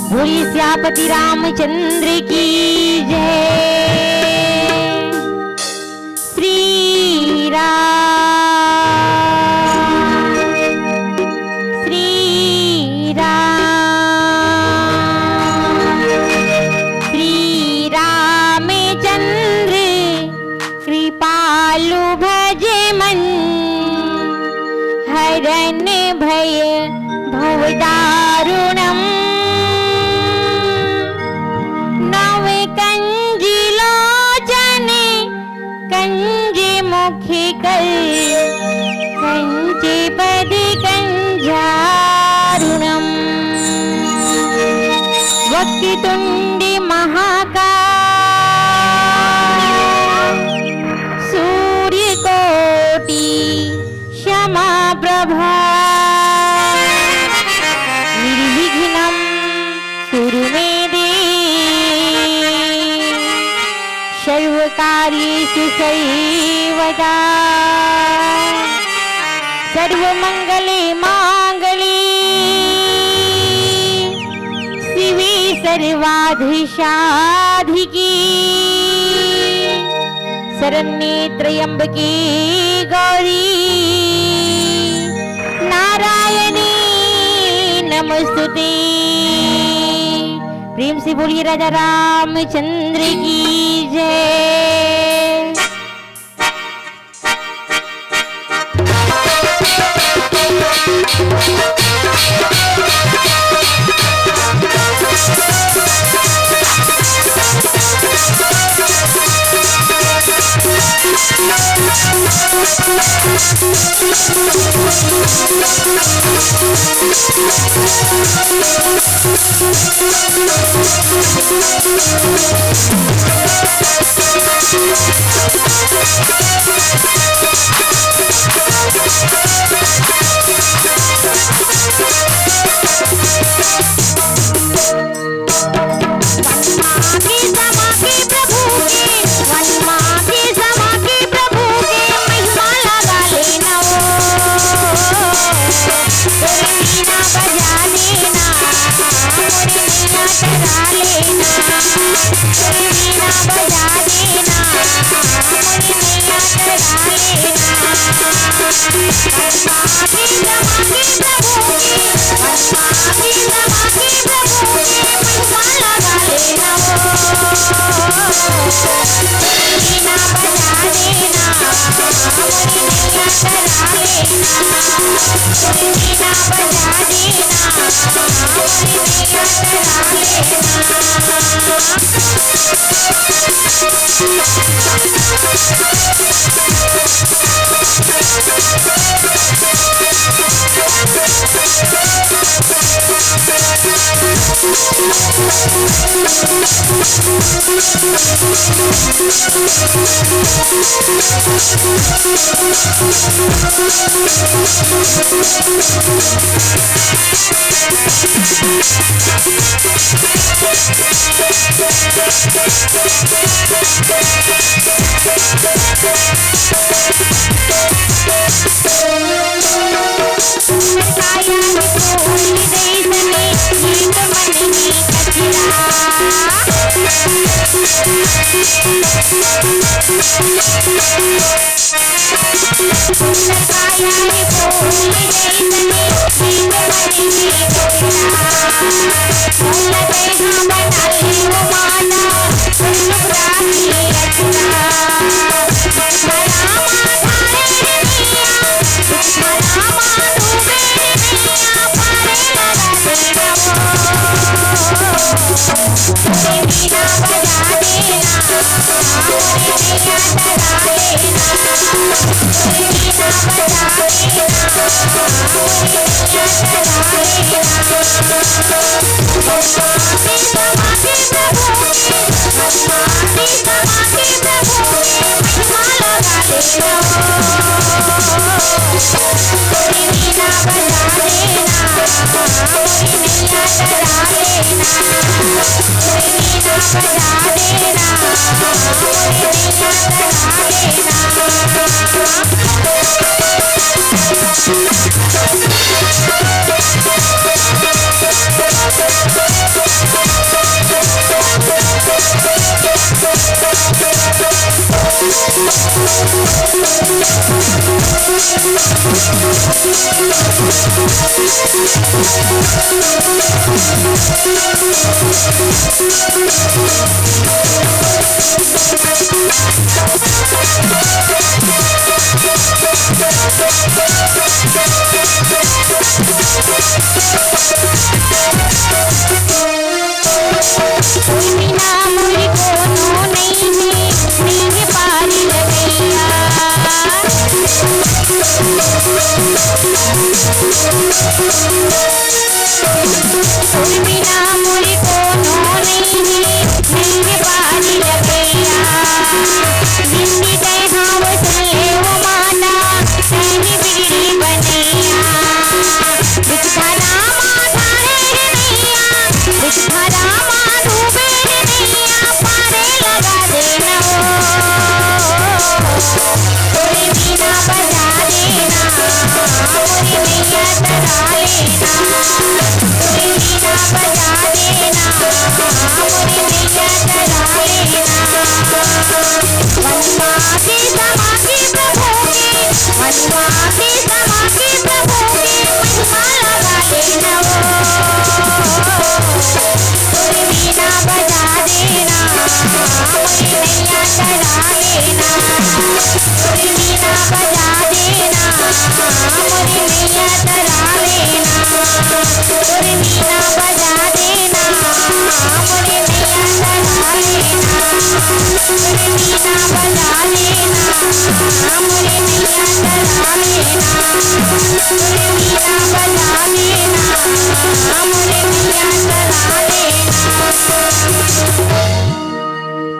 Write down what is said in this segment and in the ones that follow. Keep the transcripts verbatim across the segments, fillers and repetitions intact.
बोलिए सियापति रामचंद्र की जय। श्री राम, श्री राम, श्री रामचंद्र कृपालु भजे मन, हरन भय भव दारुणम। नव कंज लोचन कंज मुख कर, कंच पद कंजारुणम। वक्रतुंड महाकाय सूर्यकोटि क्षमा प्रभा। निर्विघ्नं कुरु मे देव सर्वकार्येषु सर्वदा। सर्वमंगले मांगले शिवे सर्वार्थ साधिके शरण्ये त्र्यंबके गौरी नारायणी नमोस्तुते। प्रेम से बोलिए राजा रामचंद्र की जय।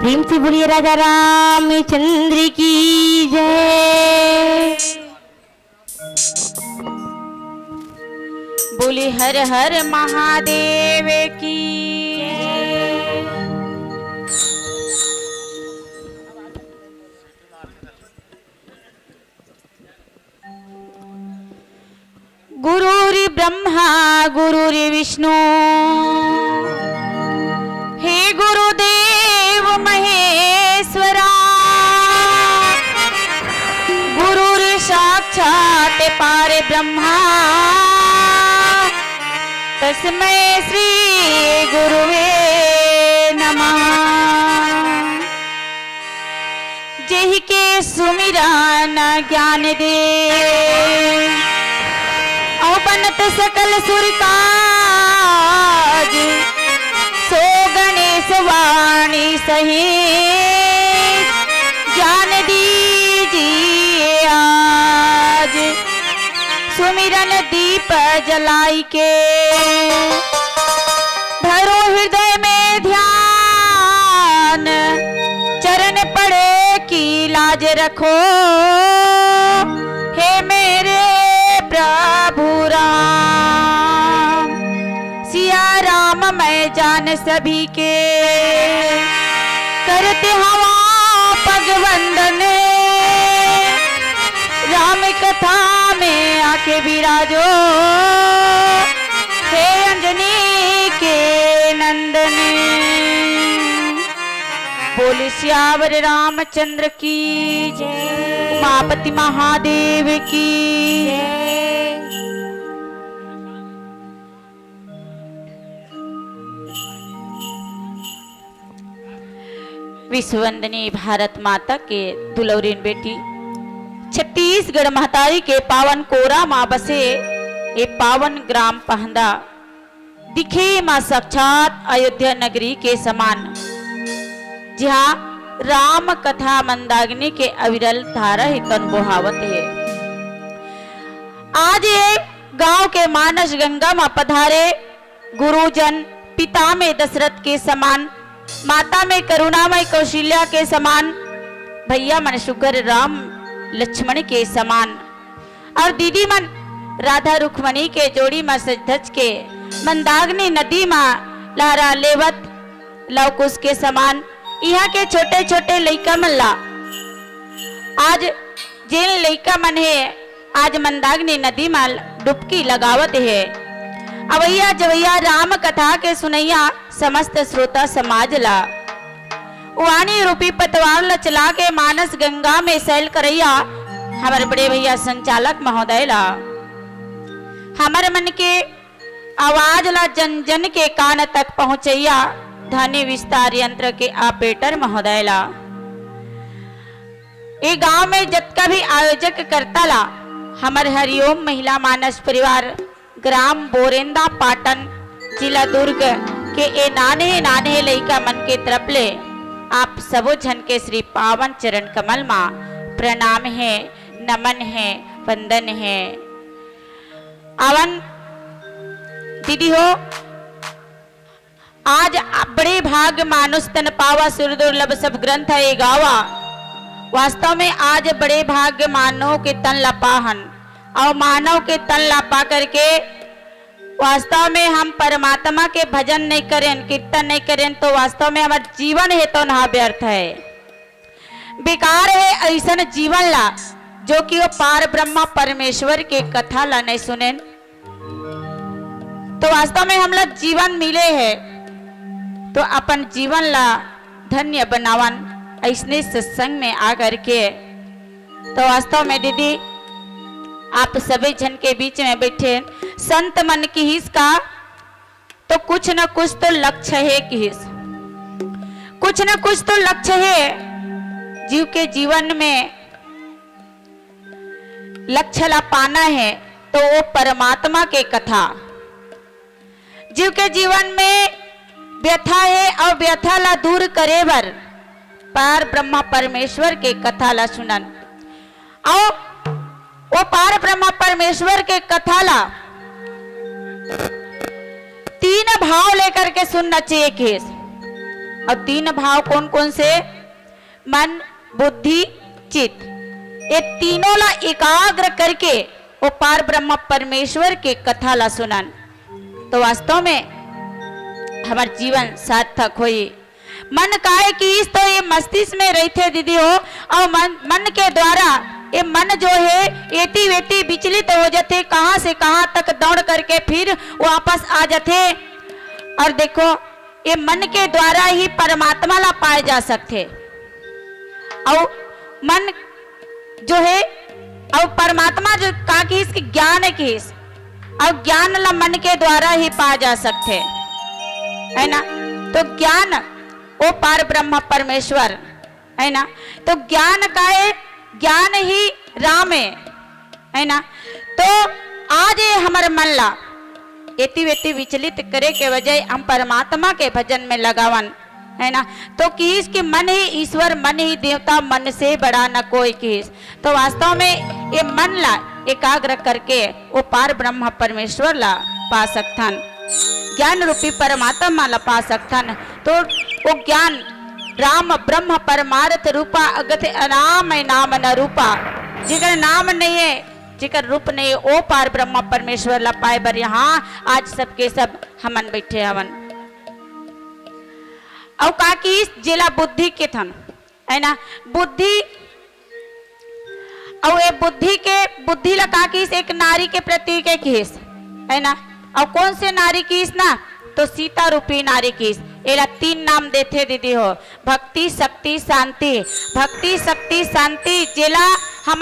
प्रेम से बोलिए राजा रामचंद्र की जय। बोले हर हर महादेव की। गुरुर्ब्रह्मा गुरुर्विष्णु, हे गुरुदेव महेश्वरा, गुरुर्साक्षात् पार ब्रह्मा, तस्मै श्री गुरुवे नमः। जेहि के सुमिरन ज्ञान दे, अउ बनत सकल सुर काज, सो गणेश वाणी सहित, ज्ञान दीजिए आज। सुमिरन दीप जलाई के, धरो हृदय में ध्यान, चरण पड़े की लाज रखो, हे मेरे प्रभु राम। सिया राम मैं जान सभी के, करत हवा पग वंदन, राम कथा में आके विराजो, हे अंजनी के नंदन। बोल सियावर रामचंद्र की जय, उमापति महादेव की जय। विश्ववंदनी भारत माता के दुलौरिन बेटी, छत्तीसगढ़ महतारी के पावन कोरा मा बसे ये पावन ग्राम पहंदा दिखे मा साक्षात अयोध्या नगरी के समान, जिहाँ राम कथा मंदाकिनी के अविरल धारा ही तन बोहावत हे। आज ये गांव के मानस गंगा म पधारे गुरुजन, पिता में दशरथ के समान, माता में करुणामय कौशल्या के समान, भैया मन सुघर राम लक्ष्मण के समान, अउ दीदी मन राधा रुक्मणी के जोड़ी म सज धज के मंदाकिनी नदी म लहरा लेवत लव कुश के समान। इहां के छोटे छोटे लइका मन ला आज जेन लइका मन हे आज मंदाकिनी नदी म डुबकी लगावत हे। अवइया जवइया राम कथा के सुनइया समस्त श्रोता समाज ला, वाणी रूपी पतवार ल चला के मानस गंगा में सैल करइया हमर बड़े भैया संचालक महोदय ला, हमर मन के आवाज ला जन जन के कान तक पहुंचइया ध्वनि विस्तार यंत्र के ऑपरेटर महोदय ला, ए गांव में जतका भी आयोजक करता ला, हमर हरिओम महिला मानस परिवार, ग्राम बोरेंदा पाटन, जिला दुर्ग के ए नान्हे नान्हे लइका मन के तरफ ले आप सबो झन के श्री पावन चरण कमल मा प्रणाम हे, नमन हे, वंदन हे। आवन दीदी हो, आज बड़े भाग्य मानुष तन पावा, सुर दुर्लभ सब ग्रंथ ए गावा। वास्तव में आज बड़े भाग्य मानव के तन ला पाहन, अउ मानव के तन ला पा करके वास्तव में हम परमात्मा के भजन नहीं करें, कीर्तन नहीं करें, तो वास्तव में हमर जीवन हे तो ना व्यर्थ हे, बेकार हे अइसन जीवन ला, जो कि वो पार ब्रह्मा परमेश्वर के कथा ला नहीं सुनेन। तो वास्तव में हमला जीवन मिले हे, तो अपन जीवन ला धन्य बनावन अइसने सत्संग में आ करके। तो वास्तव में दीदी, आप सभी झन के बीच में बैठे संत मन किहिस का, तो कुछ न कुछ तो लक्ष्य हे किहिस, कुछ न कुछ तो लक्ष्य हे। जीव के जीवन में लक्ष्य ला पाना हे, तो वो परमात्मा के कथा, जीव के जीवन में व्यथा हे अउ व्यथा ला दूर करे बर पार ब्रह्मा परमेश्वर के कथा ला सुनन, अउ वो पार ब्रह्मा परमेश्वर के कथा ला तीन भाव लेकर के सुनना चाहिए किहिस। अउ तीन भाव कौन कौन से? मन, बुद्धि, चित्त, ये तीनों ला एकाग्र करके वो पार ब्रह्म परमेश्वर के कथा ला सुनन, तो वास्तव में हमर जीवन सार्थक होई। मन काय किहिस तो ये मस्तिष्क में रहिथे दीदी हो, अउ मन, मन के द्वारा ये मन जो हे एती वेती विचलित हो जाथे, कहां से कहां तक दौड़ करके फिर वापस आ जाथे। अउ देखो, ये मन के द्वारा ही परमात्मा ला पाए जा सकथे। अउ मन जो हे, अउ परमात्मा जो का किहिस कि ज्ञान किहिस, अउ ज्ञान ला मन के द्वारा ही पाए जा सकथे, है ना? तो ज्ञान वो पार ब्रह्म परमेश्वर, है ना? तो ज्ञान का हे, ज्ञान ही राम हे, है ना? तो आज ये हमर मन ला एती वेती विचलित करे के बजाय हम परमात्मा के भजन में लगावन, है ना? तो किहिस कि मन ही ईश्वर, मन ही देवता, मन से बड़ा न कोई किहिस। तो वास्तव में ये मन ला एकाग्र करके वो पार ब्रह्म परमेश्वर ला पा सकथन, ज्ञान रूपी परमात्मा ला पा सकथन। तो वो ज्ञान राम ब्रह्म परमार्थ रूपा अगत अनाम नाम न रूपा, जेकर नाम नहीं हे, जेकर रूप नहीं हे, वो पार ब्रह्म परमेश्वर ला पाए बर यहाँ आज सबके सब हमन बैठे हवन। अउ का किहिस, जेला बुद्धि के थन, है ना, बुद्धि, अउ ये बुद्धि के, बुद्धि ला का किहिस, एक नारी के प्रतीक हे किहिस, है ना। अउ कौन से नारी किहिस ना, तो सीता रूपी नारी किहिस। एला तीन नाम देथे दीदी हो, भक्ति, शक्ति, शांति। भक्ति, शक्ति, शांति, जेला हम